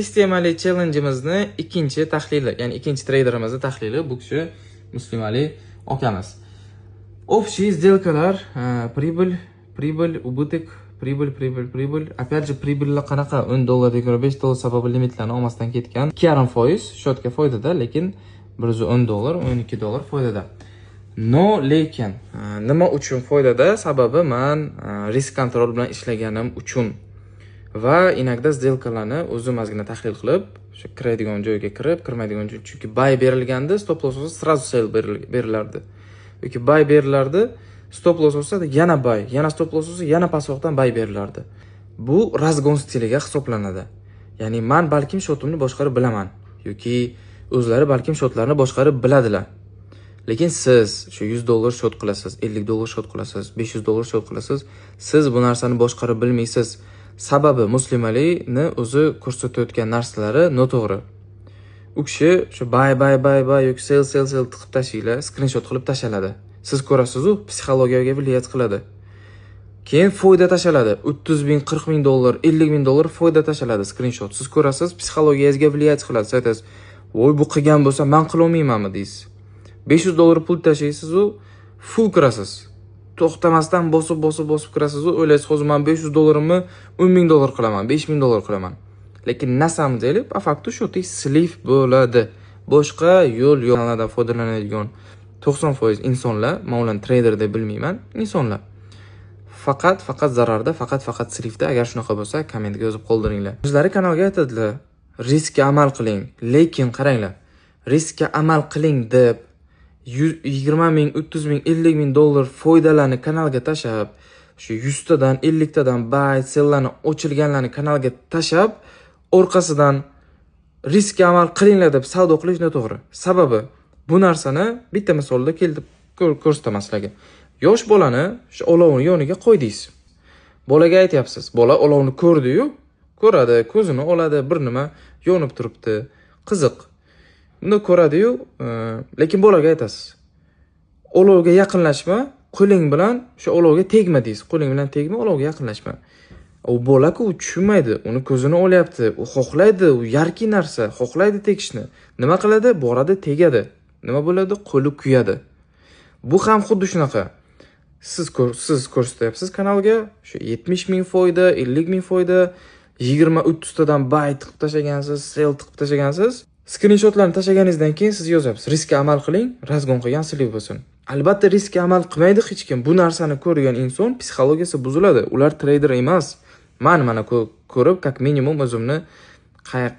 Sistemali challenge'imizni ikkinchi tahlili, ya'ni ikkinchi treyderimizni tahlili, bu kishi Muslimali akamiz. Общий сделка lar, прибыль, прибыль, убыток, прибыль, прибыль, прибыль. Опять же, прибыль lar qanaqa? 10 dollarga ko'ra 5 dollar, sababi limitlarni olmasdan ketgan. 2,5% счёт ga foydada, lekin 110 dollar, 12 dollar foydada. Но, lekin nima uchun foydada? Sababi man risk контроль bilan ishlaganim uchun. Va иногда сделка larni o'zim ozgina tahlil qilib, o'sha kiradigan joyga kirib, kirmaydigan joy, chunki buy berilganda stop loss bo'lsa, сразу sell berilardi. Yoki buy berilardi, stop loss bo'lsa, yana buy, yana stop loss bo'lsa, yana pastroqdan buy berilardi. Bu разгон stiliga hisoblanadi. Ya'ni man balkim счёт imni boshqarib bilaman yoki o'zlari balkim счёт larini boshqarib biladilar. Lekin siz shu 100 dollar счёт qilasiz, 50 dollar счёт qilasiz, 500 dollar счёт qilasiz, siz bu narsani boshqarib bilmaysiz. Sababi Muslimalini o'zi ko'rsatayotgan narsalari noto'g'ri. U kishi shu buy, buy, buy, buy yoki sell, sell, sell tiqib tashlaylar, skrinshot qilib tashaladi. Siz ko'rasiz-u, psixologiyaga влиять qiladi. Keyin foyda tashaladi. 30 ming, 40 ming dollar, 50 ming dollar foyda tashaladi skrinshot. Siz ko'rasiz, psixologiyangizga влиять qiladi. Siz aytasiz: "Voy, bu qilgan bo'lsa, men qilolmaymanmi?" deysiz. 500 dollar pul tashlaysiz-u, full kirasiz. To'xtamasdan bosib, bosib, bosib kirasiz-u, o'ylaysiz, hozir men 500 dollarimni 10 ming dollar qilaman, 5 ming dollar qilaman. Lekin на самом деле, по факту счёт ingiz слив bo'ladi. Boshqa yo'l yo'q. Kanallardan foydalanadigan 90% insonlar, men ularni treyder deb bilmayman, insonlar. Faqat, faqat zararda, faqat, faqat слив da. Agar shunaqa bo'lsa, kommentga yozib qoldiringlar. O'zlari kanalga aytadilar, riskka amal qiling. Lekin qaranglar, riskka amal qiling deb 20 ming, 30 ming, 50 ming dollar foydalarni kanalga tashlab, shu 100 tadan, 50 tadan buy, selllarni ochilganlarni kanalga tashlab, orqasidan riskka amal qilinglar deb savdo qilish noto'g'ri. Sababi bu narsani bitta misolda keltirib ko'rsataman sizlarga. Yosh bolani shu olovni yoniga qo'ydingiz. Bolaga aytyapsiz. Bola olovni ko'rdi-yu, ko'radi, ko'zini oladi, bir nima yonib turibdi. Qiziq. Buni ko'radi-yu, lekin bolaga aytasiz. Olovga yaqinlashma, qo'ling bilan shu olovga tegma deysiz. Qo'ling bilan tegma, olovga yaqinlashma. U bola-ku tushunmaydi, uni ko'zini olyapti, u xohlaydi, u яркий narsa, xohlaydi tegishni. Nima qiladi? Boradi, tegadi. Nima bo'ladi? Qo'li kuyadi. Bu ham xuddi shunaqa. Siz ko'rsatyapsiz kanalga shu 70 ming foyda, 50 ming foyda, 20-30 tadan buy tiqib tashlagansiz, sell tiqib tashlagansiz. Skrinshotlarni tashlaganingizdan keyin siz yozyapsiz: "Riskka amal qiling, разгон qilgan слив bo'lsin." Albatta riskka amal qilmaydi hech kim. Bu narsani ko'rgan inson psixologiyasi buziladi. Ular treyder emas. Man mana ko'rib, как minimum o'zimni